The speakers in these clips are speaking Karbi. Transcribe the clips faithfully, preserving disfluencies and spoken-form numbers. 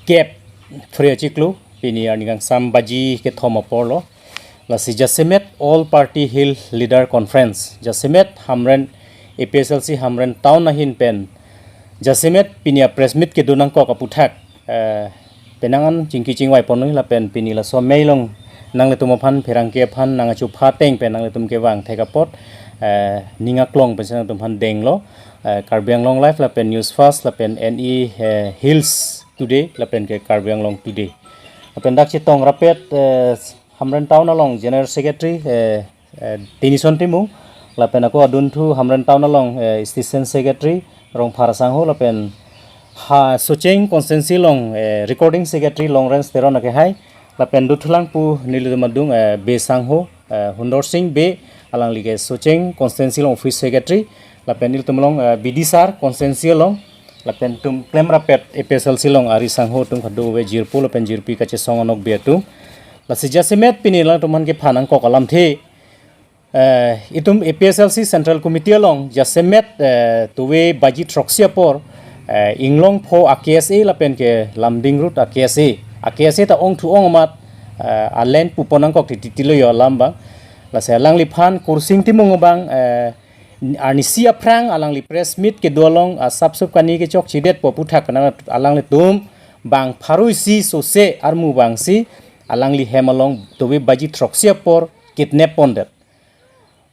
kep phre achiklo, pini arni kangsam baji kethom apor lo. Lasi jasemet All Party Hill Leader Conference, jasemet Hamren, A P S L C Hamren Town ahin pen jasemet pini a press meet kedo nangkok aputhak, eh, penang an chingki chingvai ponnoi lapen pini laso amei along nanglitum aphan pherangke aphan nangkachupha ateng pen nanglitum kevang thek apot, eh, ning aklong pensi nangtum aphan denglo, eh, Karbi Anglong Live lapen News Fast lapen N E, eh, Hills Today lapen ke Karbi Anglong Today. Lapen dak chetong rapet, eh, Hamren Town along General Secretary, eh, eh, Tenison Timung, lapen ako adunthu Hamren Town along, eh, Assistant Secretary Rongphar Sangho, lapen ha Socheng Constituency along, eh, Recording Secretary Longrenj Teron akehai, lapen dothulang pu nelitum adung, eh, Be Sangho, eh, Hundor Sing Be, alangli ke Socheng Constituency along Office Secretary, lapen ilitum along, eh, B D Sir Constituency along, lapen itum klem rapet A P S L C along Ari Sangho atum kadokave jirpo lapen jirpi kachesong anok be atum. Lasi jasemet pini alangtum aphan kepha nangkok alamthe, eh, itum A P S L C Central Committee along jasemet, eh, tuve baji throksi apor, eh, Inglongpho a K S A lapen ke Lumding Road a K S A, a K S A ta ongthu ong amat, eh, a line pu pon nangkok titi tilo yo alam abang. Lasi alangliphan Kursing Timung abang, eh, arnisi aphrang alangli press meet kedo along asapsup kani kechokchedet po aputhak pen alanglitum bang pharo isi sose armu abangsi alangli hem along tuve baji throksi apor kidnap pondet.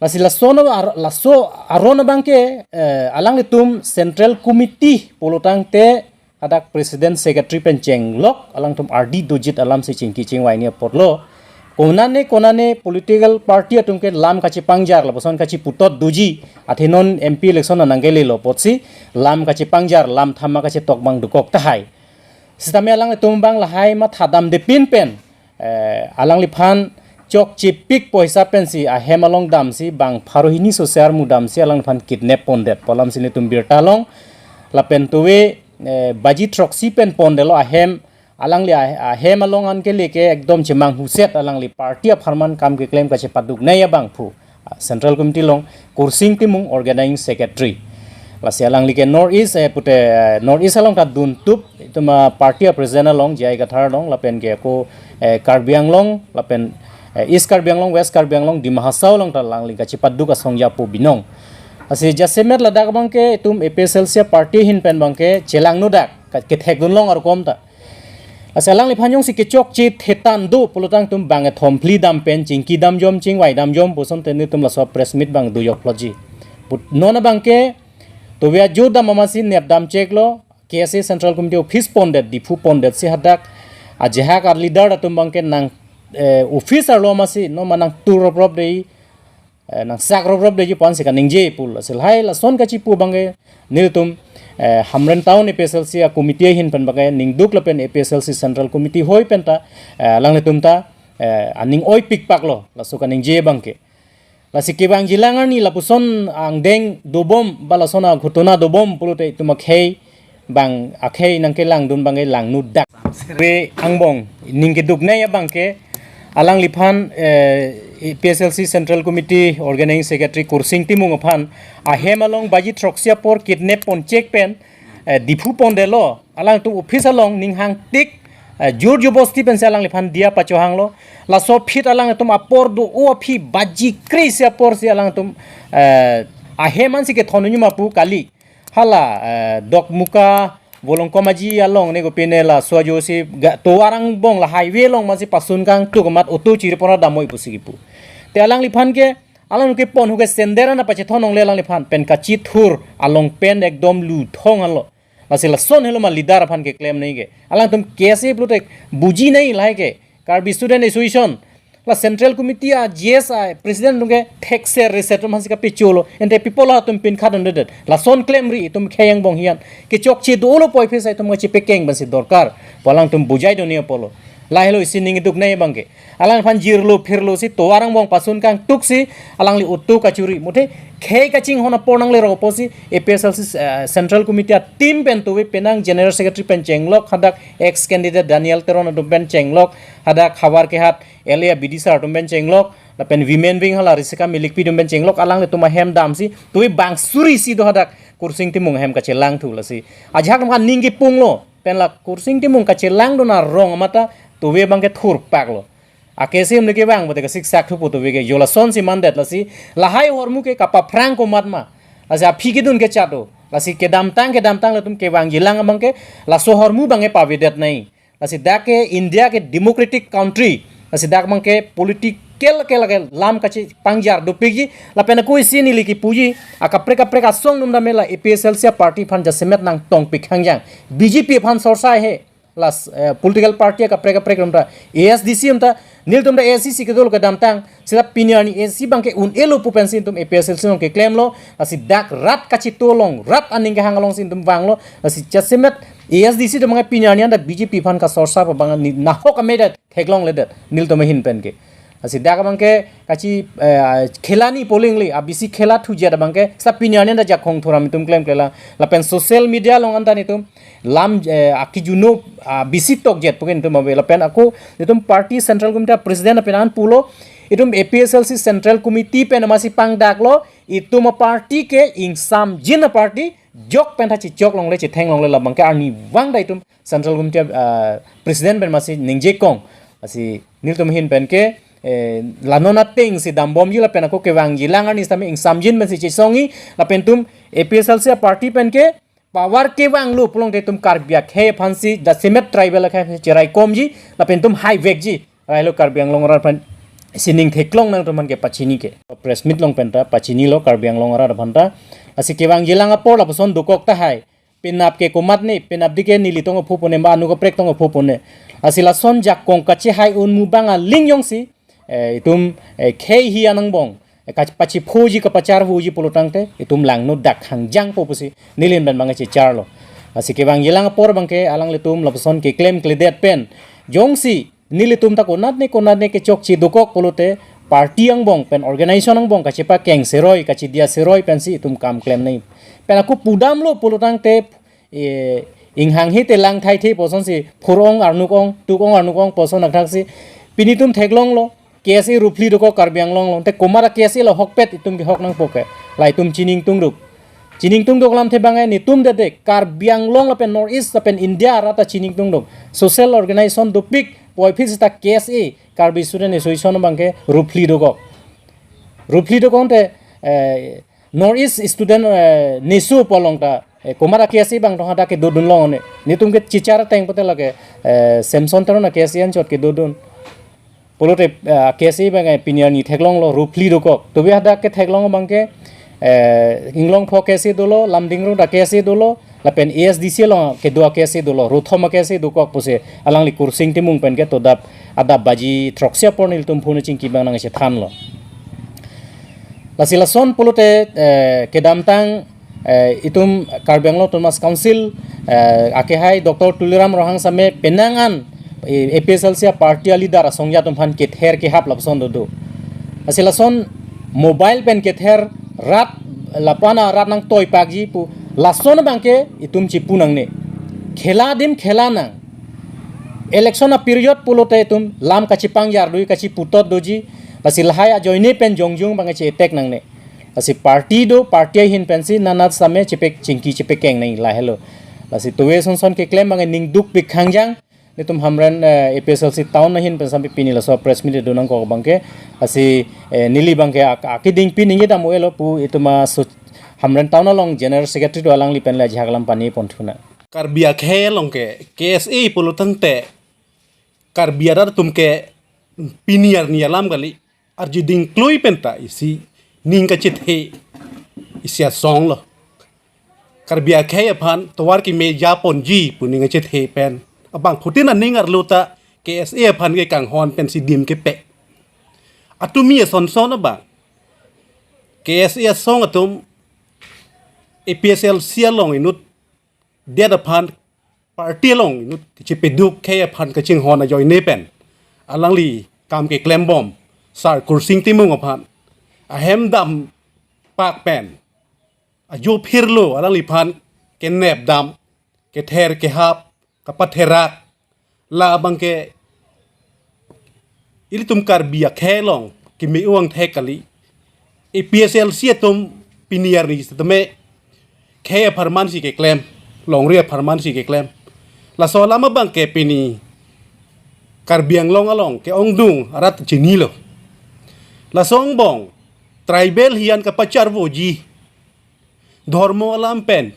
Lasi laso no ar-, laso aron abang ke, eh, alanglitum Central Committee pulotangte hadak President Secretary pen chenglok alangtum ardi dojit alamsi chingki chingvai ni apotlo. Konane konane political party atum ke lam kachepangjar lapuson kacheputot doji, athe non M P election anang kelelo apotsi lam kachepangjar, lam thama kachetok abang dokok tahai. Sitame alanglitum abang lahai matha damdepin pen, eh, alangliphan chokchepik poisa pensi ahem along damsi bang pharo hini sose armu damsi alangliphan kidnap pondet pu alamsi nelitum birta long. Lapen tuve, eh, baji throksi pen pondetlo ahem, alangli ah-, ahem along an kele ke ekdom chemanghuset alangli party apharman kam keklem kachepaduknei abangphu, ah, Central Committee along Kursing Timung Organizing Secretary. Lasi alangli ke North East, eh, pute, eh, North East along ta duntup itum, ah, party a president along J I Kathar along lapen ke ako, eh, Karbi Anglong lapen, eh, East Karbi Anglong, West Karbi Anglong, Dima Hasao along ta alangli kachepaduk asong japo binong. Lasi jasemet ladak abang ke itum A P S L C party ahin pen abang ke chelangnodak, ka-, kethekdun long arukom ta. Lasi alangliphan jongsi kechokche thetan do pulotangtum bang ethom phli dam pen chingki damjom chingvai damjom pu asonte nelitum laso press meet abang dojok phlotji. Put non abang ke tuve ajo dam amatsi nep dam cheklo, K S A Central Committee office pondet, Diphu pondetsi hadak ajahak a leader atum abang ke nang, eh, office arlo amatsi no ma nangtur rop rop dei, eh, nangsak rop rop dei pu ansi kaningje pulo. Lasi lahai lason kachepu abang ke nelitum, eh, Hamren Town A P S L C a committee ahin pen abang ke ningduk lapen A P S L C Central Committee hoi pen ta, eh, alanglitum ta, eh, aning oipik paklo laso kaningje abang ke. Lasi kevangjilang arni lapuson angdeng dobom ba lason a ghotona dobom pulote itum akhei abang akhei nangkelangdun abang ke langnodak. Pe angbong ning keduknei abang ke alangliphan, eh, P S L C Central Committee Organizing Secretary Kursing Timung aphan ahem along baji throksi apor kidnap ponchek pen, eh, Diphu pondetlo, alangtum office along ning hangtik, eh, jur jubosti pensi alangliphan diya pachohanglo. Laso aphi ta alangtum apor do-o aphi baji kre-isi aporsi alangtum, eh, ahem ansi kethon unyuma pu kali. Hala, eh, Dokmoka Volongkom Aji along ne kopine laso ajosi ga tovar angbong la highway along amatsi pasun kangtuk amat auto chiri pon ra damnoi pusi kipu. Te alangliphan ke, alang ke pon hu ke sender ana pachethon longle alangliphan pen kachithur along pen ekdom luthong alo. Lasi lason helo ma leader aphan keklemnei ke. Alangtum K S A pulote bujinei lahai ke. Karbi Student Association. La Central Committee a G S a President atum ke thekser reset atum hansi kapecholo. Ante people atum pinkhat undedet. Lason klemri itum khei angbong hian. Kechokche dolo poi phesa itum kachepekeng pensi dorkar. Pu alangtum bujai doni apotlo. Lahelo isi ning keduknei abang ke. Alangphan jirlo phirlosi tovar angbong pasun kangtuksi alangli auto kachuri. Muthe khei kachinghon apor nanglerok apotsi A P S L C, eh, Central Committee a team pen tuve penang General Secretary pen chenglok, hadak ex candidate Daniel Teron atum pen chenglok, hadak Howraghat L A B D sir atum pen chenglok, lapen women wing hala Risika Milikpi atum pen chenglok, alanglitum ahem damsi tuve bang suri isi do hadak Kursing Timung ahem kachelangthu lasi. Ajahak atum aphan ning kipunglo. pen la Kursing Timung kachelang dun arong amat ta tuve abangke thurpak lo. Ake sim leke bang bote kasik sak thupo tuve ke jo lasonsi mandet lasi lahai ahormu ke kapaphrang komat ma. Lasi aphi kedun ke chado. Lasi kedamtang kedamtang latum kevangjilang abangke laso ahormu abangke pavedet nai. Lasi dak ke India ke democratic country. Lasi dak abangke political ke lake lam kachepangjar dopikji. Lapen ako isi neli kipuji akaprek kaprek asong atum tame la A P H L C party aphan jasemet nangtongpik hangjang. B J P aphan sorsa he. Las eh, political party akaprek kaprek atum ta A S D C atum ta nelitum ta A S D C kedolo kedamtang seta pini arni A S D C abangke un-elo pu pensi itum A P H L C along keklemlo. Lasi dak rat kachito along rat aning kehang alongsi itum vanglo. Lasi jasemet A S D C atum abangke pini arni anta B J P aphan kasorsa pa abang ni nahok amedet theklongledet nelitum ahin pen ke. Lasi dak abangke kachi eh, khela ni polling li abisi khela thujet abangke seta pini arni anta jakong thoram itum klemklelang. Lapen social media along anta nitum lam eh, akijuno ah, bisi tokjet pu ke itum ave lapen ako itum party central committee president apenan pulo itum A P H L C central committee pen amatsi pangdaklo itum aparty ke ingsamjin aparty jok pen tha chichok longle chetheng longle labangke arnivang ta itum central committee ah, president pen amatsi ningje kong. Lasi nelitum ahin pen ke eh, la non atengsi dambomji lapen ako kevangjilang arni sitame ingsamjin pensi chesongji lapen itum A P H L C party pen ke power kevanglo pulote itum Karbi akhei aphansi jasemet tribal akhei aphansi cheraikomji lapen itum haivekji. Lahelo Karbi Anglong arat aphan sining theklong nangtum aphan ke pachini ke. Press meet along pen ta pachinilo Karbi Anglong arat aphan ta. Lasi kevangjilang apor lapuson dokok tahai. Penap ke komatne, penap dike neli tong aphu pone ba anu kaprek tong aphu pone. Lasi lason jakong kachehai un mubang aling jongsi eh, itum eh, khei hi anangbong eh, kach- pachiphoji kapacharhuji pulotangte itum langno dak hangjang po pusi neli ahin pen abangke checharlo. Lasi kevangjilang apor abangke alanglitum lapuson keklemkledet pen jongsi nelitum ta konatne konatne kechokche dokok pulote party angbong pen organization angbong kachepakeng seroi kachidia seroi pensi itum kam klemnei. Pen ako pudamlo pulotangte eh, inghanghe te lang thaithe posonsi phurong arnukong tukong arnukong poson akthaksi pini itum theklonglo K S A ruphli dokok Karbi Anglong along te komat a K S A lo hokpet itum kehok nangpo ke la itum chiningtungduk. Chiningtungduk alamthe abangke nitum dede Karbi Anglong lapen North East lapen India arat ta chiningtungduk. Social organization dopik puvoiphit seta K S A Karbi Student Association abangke ruphli dokok. Ruphli dokok te eh, North East Student eh, NESO pu along ta eh, komat a K S A abang tong hadak kedodun longle. Nitum ke chichar ateng pote lake eh, Samson Teron a K S A anchot kedodun. Pulote eh, K S A abangke pini arni theklonglo ruphli dokok. Tubi hadak ketheklong abangke eh, Inglongpho K S A dolo, Lumding Road a K S A dolo, lapen A S D C along kedo a K S A dolo, ruthom a K S A dokok pusi alangli Kursing Timung pen ke todap adap baji throksi apor nelitum phone chingki abang nangchethanlo. Lasi lason pulote eh, kedamtang eh, itum Karbi Anglong Autonomous Council eh, akehai Doctor Tuliram Ronghang same penang an eh, A P H L C party a leader asongja atum aphan kether kehap lapuson dodo. Lasi lason mobile pen kether rat lapu-an a rat nangtoipakji pu lason abangke itum chipu nangne. Khela adim khela nang. Election a period pulote itum lam kachipangjar doji kachiputot doji. Lasi lahai ajoine pen jongjung abangke che-attack nangne. Lasi party do, party ahin pensi nanat same chepek chingki chepekeng nai lahelo. Lasi tuve sonson keklem abangke ningdukpik hangjang. Nitum Hamren eh, A P H L C town ahin pen sampai pini laso press meet do nangkok abangke. Lasi eh, neli abangke ak- akeding pi ningje dam-elo pu itum a su- Hamren town along general secretary do alangli pen le jihak lam pani pon thuna. Karbi akhei along ke K S A pulotangte Karbi arat atum ke pini arni alam kali arjuding klui penta isi ning kachethe isi asong lo. Karbi akhei aphan tovar keme japonji pu ning kachethe pen abangphutin aning arlo ta K S A aphan ke kanghon pensi dim kepe. Atumi asonson abang K S A asong atum A P H L C along inut det aphan party along inut kachepeduk khei aphan kachinghon ajoine pen alangli kam keklembom Sar Kursing Timung aphan ahem dampak pen ajo phirlo alangliphan kenep dam kether kehap kapatherak labangke ilitum Karbi akhei along keme-o angthek kali. A P H L C atum pini arni sitame khei apharman si keklem, longri apharman si keklem. Laso alam abang ke pini Karbi Anglong along ke-ongdung arat chinilo. Laso angbong tribal hian kapacharvoji, dhormo alam pen,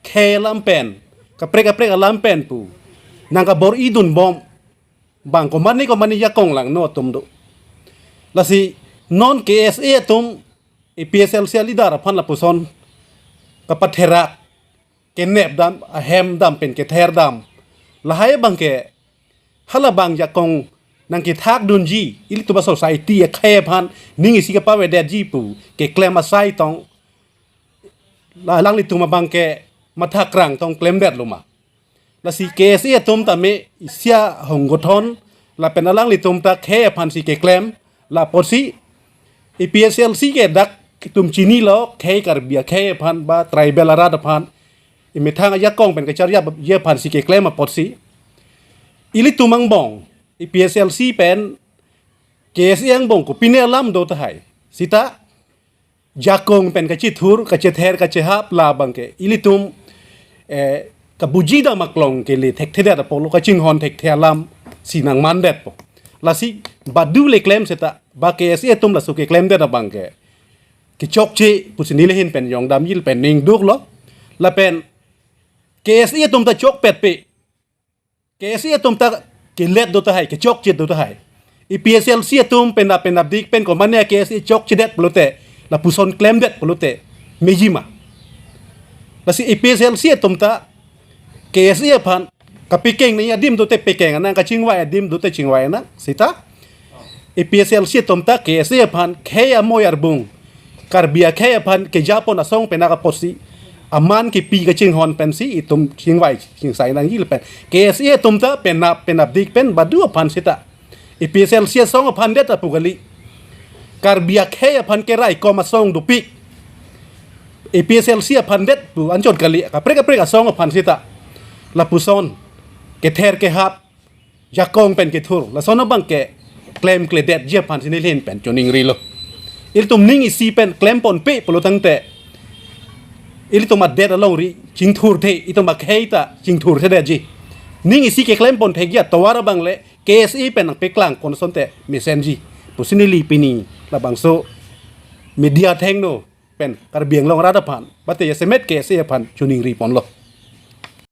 khei alam pen, kaprek kaprek alam pen pu nangkabor-idun bom abang komane komane jakong langno atum do. Lasi non K S A atum A P H L C a-leader aphan lapuson kapatherak, kenep dam, ahem dam pen kether dam. Lahai abang ke hala abang jakong nangkethakdunji, ilitum a-society akhei aphan ning isi kapavedetji pu keklem asai tong, la alanglitum abang ke mathakrang tong klemdetlo ma. Lasi K S A atum tame isi a-honggothon lapen alanglitum ta khei aphansi keklem, la apotsi A P H L C ke dak itum chinilo, khei Karbi akhei aphan ba tribal arat aphan emethang ajakong pen kacharjapji aphansi keklem apotsi, ilitum angbong A P H L C pen K S A angbong kopine alam do tahai, sita jakong pen kachithur, kachether, kachehap la abang ke ilitum, eh, kabuji dam aklong kele thekthedet apotlo, kachinghon thekthe alam si nangmandetpo. Lasi badu le klem seta ba K S A atum laso keklemdet abang ke kechokche pusi neli ahin pen jongdamji lapen ning duklo. Lapen K S A atum ta chokpetpe, K S A atum ta kelet do tahai, kechokche do tahai. A P H L C atum penap penapdik pen komane K S A chokchedet pulote, lapuson klemdet pulote meji ma. Lasi A P H L C atum ta K S A aphan kapekeng nangji adim dote pekeng nang, kachingvai adim dote chingvai nang, sita A P H L C atum ta K S A aphan khei amoi arbung, Karbi akhei aphan kejapon asong pen nangkapotsi, aman kepi kachinghon pensi itum chingvai chingsai nangji lapen K S A atum ta penap penapdik pen badu aphan sita A P H L C asong aphan det apu kali, Karbi akhei aphan keraikom asong dopik, A P H L C aphan det pu anchot kali, kaprek kaprek asong aphan sita lapuson kether kehap, jakong pen kethur, lason abang ke klemkledetji aphansi neli ahin pen choningrilo. Ilitum ning isi pen klemponpe pulo tangte, ilitum adet alongri chingthurthe, itum akhei ta chingthurthedetji. Ning isi keklemponthekji atovar abang le K S A pen nangpeklang konsonte mesenji pusi neli pini labangso media athengno pen Karbi Anglong arat aphan, bate jasemet K S A aphan choningriponlo.